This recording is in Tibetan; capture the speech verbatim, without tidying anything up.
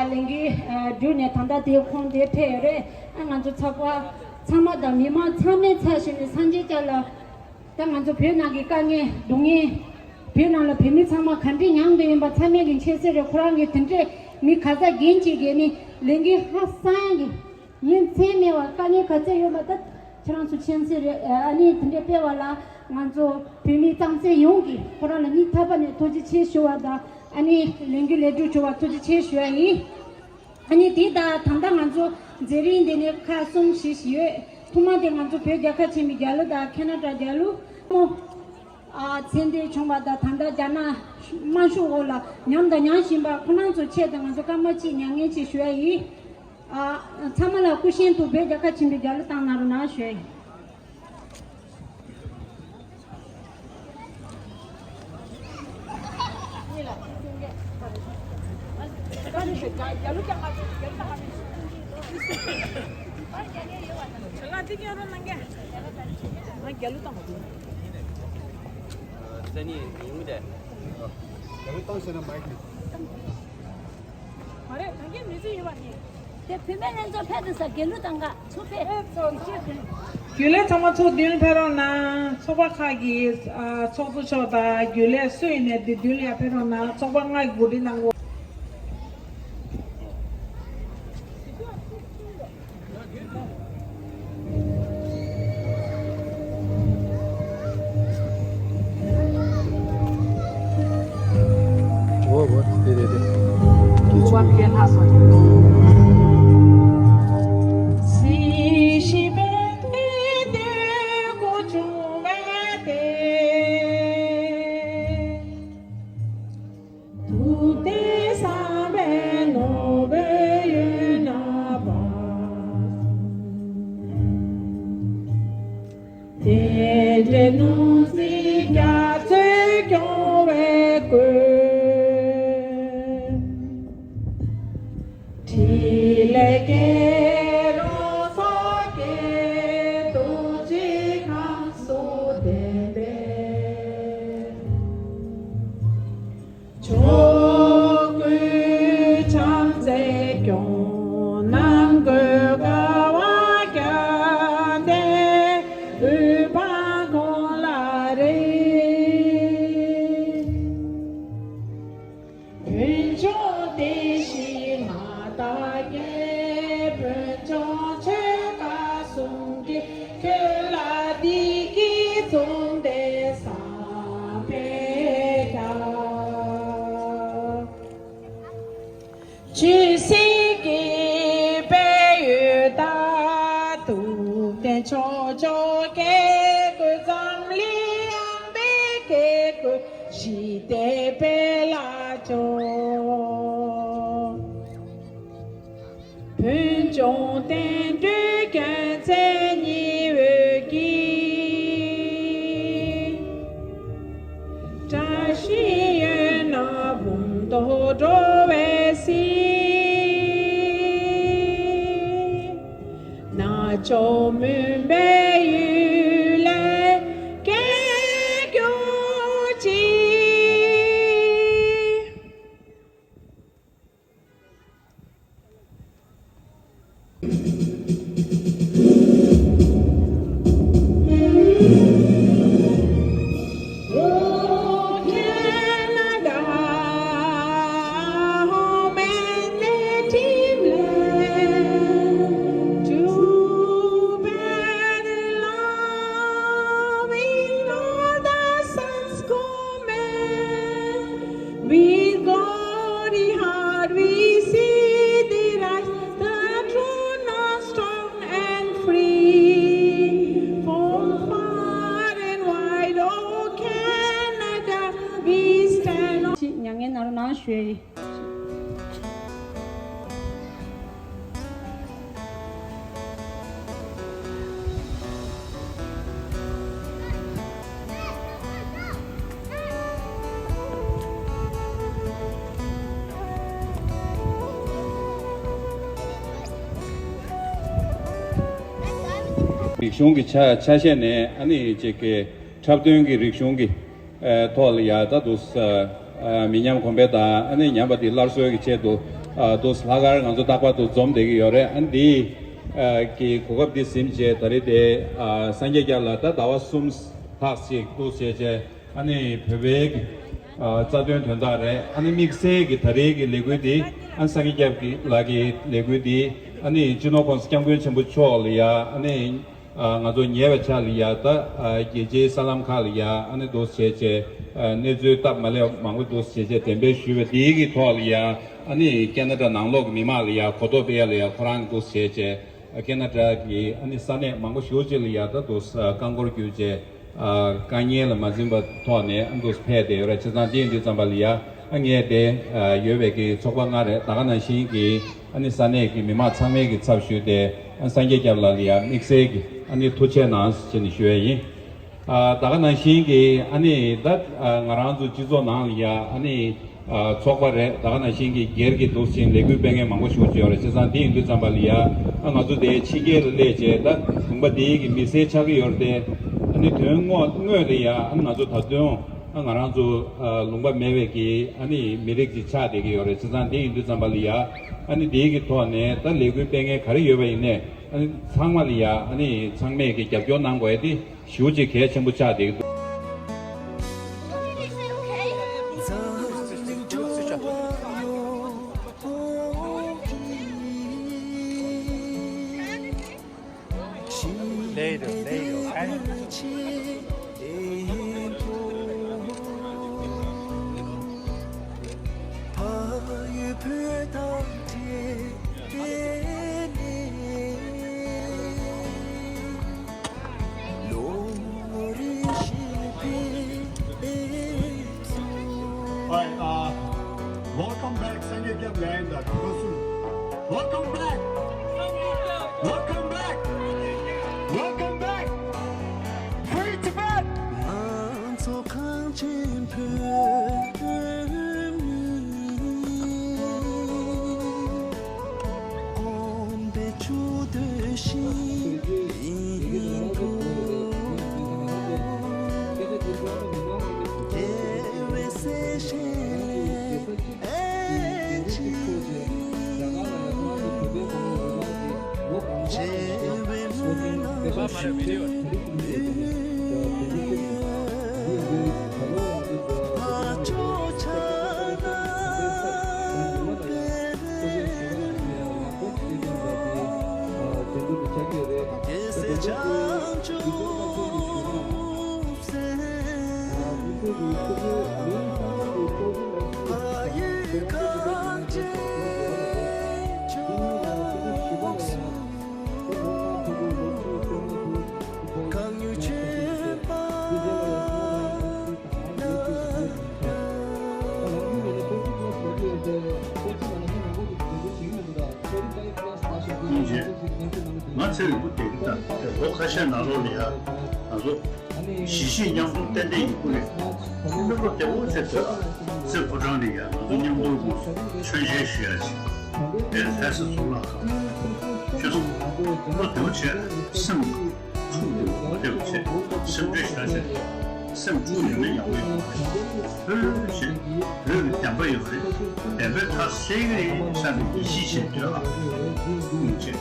ལས་འགུལ་བསྒྲུབས་ནས་ད་ལྟ་དེ་ཁོང་དེ་ཕེབས་ཡོད་རེད། ཨ་ང་ཚོ་ཚོགས་པ་ཚང་མ་དང་མི་མང་ཚང་མའི་ཚབ་བྱས་ནས་སངས་རྒྱས་སྐྱབས་ལ། ད་ང་ཚོ་བོད་ནང་གི་དཀའ་ངལ་སྡུག་བསྔལ། བོད་ནང་ལ་བོད་མི་ཚང་མ་ག་འདྲས་མྱངས་བསྡད་ཡིན་པ་ཚང་མས་ཀྱི་མཁྱེན་གསལ་རེད། ཁོ་རང་གིས་དེ་འདྲས་མི་ག་ཚད་འགན་ཅིག་བརྒལ་ནས་ལས་འགུལ་ཧ་སང་གི་ཉིན་མཚན་མེད་པར་དཀའ་ངལ་ག་ཚད་ཡོད་པ་ད་ཁྱེད་རང་ཚོ་མཁྱེན་གསལ་རེད། ཨ་ནི་དེ་འདྲས་སྤེལ་བ་ལ་ང་ཚོ་བོད་མི་རྐང་རྩེད་ཡོངས་ཀྱིས་ཁོ་རང་ལ་སྙིང་ཐག་པ་ནས་ཐུགས་རྗེ་ཆེ་ཞུ་བ་དང་། ཨ་ནི་ལས་འགུལ་ལས་སྒྲུབ་བྱུང་བ་ཐུགས་རྗེ་ཆེ་ཞུ་བ་ཡིན། ཨ་ནི་དེ་དང་ད་ལྟ་ང་ཚོ་མཛད་རིམ་འདི་ནས་ཁག་གསུམ་བཞི་ཞིག་ཡོད། ཐོག་མ་དེ་ང་ཚོ་བོད་རྒྱལ་ཁབ་ཆེན་པོའི་རྒྱལ་གླུ་དང་ཁེ་ན་ཌ་རྒྱལ་གླུ་མོ། ཨ་མཚན་འདོན་བྱུང་བ་དང་ད་ལྟ་རྒྱ་ནག་དམར་ཤོག་འོག་ལ་ཉམས་དང་ཉམས་བཞིན་པ་ཁོ་རང་ཚོའི་ཆེད་དུ་ང་ཚོ་སྐར་མ་གཅིག་མྱ་ངན་ཅིག་ཞུ་ཡ་ཡིན། ཨ་ཚང་མ་ལ་སྐུ་བཞེངས་དུ་བོད་རྒྱལ་ཁབ་ཆེན་པོའི་རྒྱལ་གླུ་བཏང་གནང་རོགས་གནང་ཞུ་ཡ་ཡིན། མ་རེད། ད་གིན་མི་ཚེ་ཡོད་པ་ནི། དེ་བུད་མེད་ལྷན་ཚོགས་ཕེབས་དུས་ས་དགེ་ལུགས་དང་ག་ཚོགས་ཕེབས། རྒྱུན་ལས་ཚང་མ་ཚོགས་མདུན་ཕེབས་རོགས་གནང་། ཚོགས་པ་ཁག་གི་ཨ་ཚོགས་གཙོ་མཆོག་དང་རྒྱུན་ལས་སུ་ཡིན་ནའི་འདི་མདུན་ལ་ཡར་ཕེབས་རོགས་གནང་། ཚོགས་པ་ལྔ་གི་གོ་སྒྲིག་གནང་དགོས། ཐུབ་བསྟན་བསམ་པའི་ནོར་བུ་ཡོད་ན་པ། དེ་འདྲའི་ནོར་འཛིན་རྒྱ་མཚོས་སྐྱོང་བའི་སྐུ། ཕྲིན་ལས་སྐྱེས་རབ་སངས་རྒྱས་རྡོ་རྗེ་ཁམས་གསུམ་ལྡན་པའི། ཕྱོགས་ཀུན་བྱམས་བརྩེས་སྐྱོང་། ནང་ཁུལ་དགའ་བ་རྒྱ་ལྡན། འོད་དཔག་ཀུན་ལ་རེག། ཕུན་ཚོགས་བདེ་གཤེགས་མངའ་བདག་རྒྱལ། ཕུན་ཚོགས་ཆོས་སྐལ་གསུམ་གྱི། ཁྱོད་ལ་བདེ་སྐྱིད་འཛོམས་ཏེ་བསམ་པའི་བྱ། ཆོས་སྲིད་ཀྱི་དཔལ་ཡོན་དང་། ཐུབ་བསྟན་ཕྱོགས་བཅུར་སྐྱེ་དགུའི། འཛམ་གླིང་ཡངས་པའི་སྐྱེ་དགུའི། ཞི་བདེའི་དཔལ་ལ་སྤྱོད། ཕུན་ཚོགས་བསྟན་འགྲོའི་སྐྱོན་བྲལ་ཉི་འོད་ཀྱིས། བཀྲ་ཤིས་འོད་སྣང་འབུམ་ཐོག་འགྲོ་བའི་གཟིས། རྣལ་འབྱོར་མུན་པའི་ཡུལ་ལས་སྐྱོབ་གྱུར་ཅིག། ཞུ་ཡ་ཡིན། རིག་གཞུང་གི་ཆ་ཆ་ཤས་ནས་ཨ་ནི་ཅིག་གི་འཁྲབ་སྟོན་གྱི་རིག་གཞུང་གི་ཨ་ཐོག་ལ་ཡ་ད་དུ་ས་ཨ་མི་ཉམས་གོང་འཕེལ་དང་ཨ་ནི་ཉམས་པ་དེ་སླར་གསོའི་གི་ཆེད་དུ་ཨ་དུ་ལྷག་དཀར་ང་ཚོ་རྟག་པར་དུ་འཛོམས་བསྡད་ཀྱི་ཡོད་རེད། ཨ་ནི་དེ་ཨ་གི་གོ་སྐབས་འདི་ཟིན་རྗེས་ད་རེས་དེ་ཨ་སངས་རྒྱས་སྐྱབས་ལ་ད་ཟླ་བ་གསུམ་ལྷག་ཅིག་འདུག་བྱས་རྗེས་ཨ་ནི་བོད་པའི་གི་ཨ་རྩ་དོན་དོན་དག་རེད། ཨ་ནི་དམིགས་བསལ་གྱི་ད་རེས་ཀྱི་ལས་འགུལ་འདི་ཨ་ནི་སངས་རྒྱས་སྐྱབས་ཀྱི་ལགས་ཀྱི་ལས་འགུལ་འདི་ཨ་ནི་སྤྱི་ནོར་༸གོང་ས་༸སྐྱབས་མགོན་ཆེན་པོ་མཆོག་ལ་ཡ་ཨ་ནི་ཨ་ང་ཚོ་ཉེ་བའི་ཆར་ལ་ཡ་ད་ཨ་རྒྱལ་སྤྱིའི་གསར་ལམ་ཁག་ལ་ཡ་ཨ་ནི་འདུག་བྱས་བྱས་ཨ་གནས་ཚུལ་སྟབས་མ་ལེགས་མང་པོ་འདུག་བྱས་བྱས་འགྲེམས་སྤེལ་ཞུས་པ་འདི་གི་ཐོག་ལ་ཡ་ཨ་ནི་ཁེ་ན་ཌ་ནང་ལོགས་ཀྱི་མི་མང་ལ་ཡ་གོ་རྟོགས་སྤེལ་ཡ་ལ་ཡ་ཁོ་རང་འདུག་བྱས་བྱས་ཁེ་ན་ཌ་གི་ཨ་ནི་ས་གནས་མང་པོ་ཞེ་པོ་ཅིག་ལ་ཡ་ད་དུ་ས་རྐང་འཁོར་བརྒྱུད་བྱས་ཨ་དཀའ་ངལ་ལ་མ་འཛེམས་པ་ཐོག་ནས་ཨ་འདུག་ཕེབས་བསྡད་ཡོད་རེད། བྱས་ཙང་དེ་ཡིན་དུས་ཙམ་པ་ལ་ཡ་ཨ་ངས་དེ་ཨ་ཡོད་པའི་གི་ཚོགས་པ་ལྔ་རེད། ད་ག་ནང་བཞིན་གྱི་ཨ་ནི་ས་གནས་ཀྱི་མི་མང་ཚང་མའི་གི་ཚབ་ཞུས་ཏེ་ཨ་སངས་རྒྱས་སྐྱབས་ལགས་ལ་ཡ་དམིགས་བསལ་གྱི་ཨ་ནི་ཐུགས་རྗེ་གནང་ཞེས་ནས་ཞུ་ཡ་ཡིན། ཨ་ད་ག་ནང་བཞིན་གྱི་ཨ་ནི་ད་ཨ་ང་རང་ཚོ་སྤྱི་ཚོགས་ནང་ལ་ཡ་ཨ་ནི་ཨ་ཚོགས་པ་རེད། ད་ག་ནང་བཞིན་གྱི་སྒེར་གྱི་འདུག་ཅིང་ལས་འགུལ་སྤེལ་མཁན་མང་པོ་ཞིག་ཡོད་རེད། བྱས་ཙང་དེ་ཡིན་དུས་ཙམ་པ་ལ་ཡ་ཨ་ང་ཚོ་དེ་ཕྱི་རྒྱལ་ལ་སླེབས་བྱས་ད་ལུང་པ་དེའི་གི་མི་སེར་ཆགས་ཀྱི་ཡོད་རེད་དེ། ཨ་ནི་དོན་དངོས་དངོས་དེ་ཡ་ཨ་ནི་ང་ཚོ་ད་དུང་ཨ་ང་རང་ཚོ་ཨ་ལུང་པ་མེད་པའི་གི་ཨ་ནི་མི་རིགས་ཅིག་ཆགས་བསྡད་ཀྱི་ཡོད་རེད། བྱས་ཙང་དེ་ཡིན་དུས་ཙམ་པ་ལ་ཡ་ཨ་ནི་དེའི་གི་ཐོག་ནས་ད་ལས་འགུལ་སྤེལ་མཁན་ག་རེ་ཡོད་པ་ཡིན་ནའི་ཨ་ནི་ཚང་མ་ལ་ཡ་ཨ་ནི་ཚང་མས་གི་རྒྱབ་སྐྱོར་གནང་དགོས་ཡ་དེ་ཞེ་པོ་ཅིག་གལ་ཆེན་པོ་ཆགས་བསྡད་ཀྱི་འདུག Later, later, okay? Hi, uh, welcome back, Sangye Gyab Land, uh, Welcome back! Welcome back! Welcome back! Free Tibet! ང་ཚེ་རིང་པོ་བསྡད་ཀྱི་འདུག་ལོ་ཁ་ཤས་ནང་ལོགས་ལ་ཡ་ང་ཚོ་གཞིས་བྱེས་མཉམ་འཛོམས་ཏན་ཏན་ཡོང་གི་རེད། སློབ་གྲོགས་བདེ་པོ་ཆེ་ཐོས་ཨ། སེ་ཕོ་བྲང་ལ་ཡ་ང་ཚོ་མཉམ་འཛོམས་ཀྱི་མཆོད་མཇལ་ཞུ་ཡ་ཞིག་དེ་ལྷ་ས་གཙུག་ལག་ཁང་ཆུ་སོང་བློ་བདེ་པོ་བྱས་སེམས། ཐུགས་དེ་མ་བདེ་བ་བྱས་སེམས་ཁྲལ་བྱ་བྱས་སེམས་སྐྱོ་ཡོད་ན་ཡག་པོ་ཡོད་མ་རེད། ལྷོད་ལྷོད་བྱས་ལྷོད་ཀྱི་བདེན་པ་ཡོད་རེད། བདེན་པའི་མཐའ་གསལ་གྱི་རེད་བསམ་པའི་ཡིད་ཆེས་བྱས་སྡོད་ཨ། ཐུགས་རྗེ་ཆེ།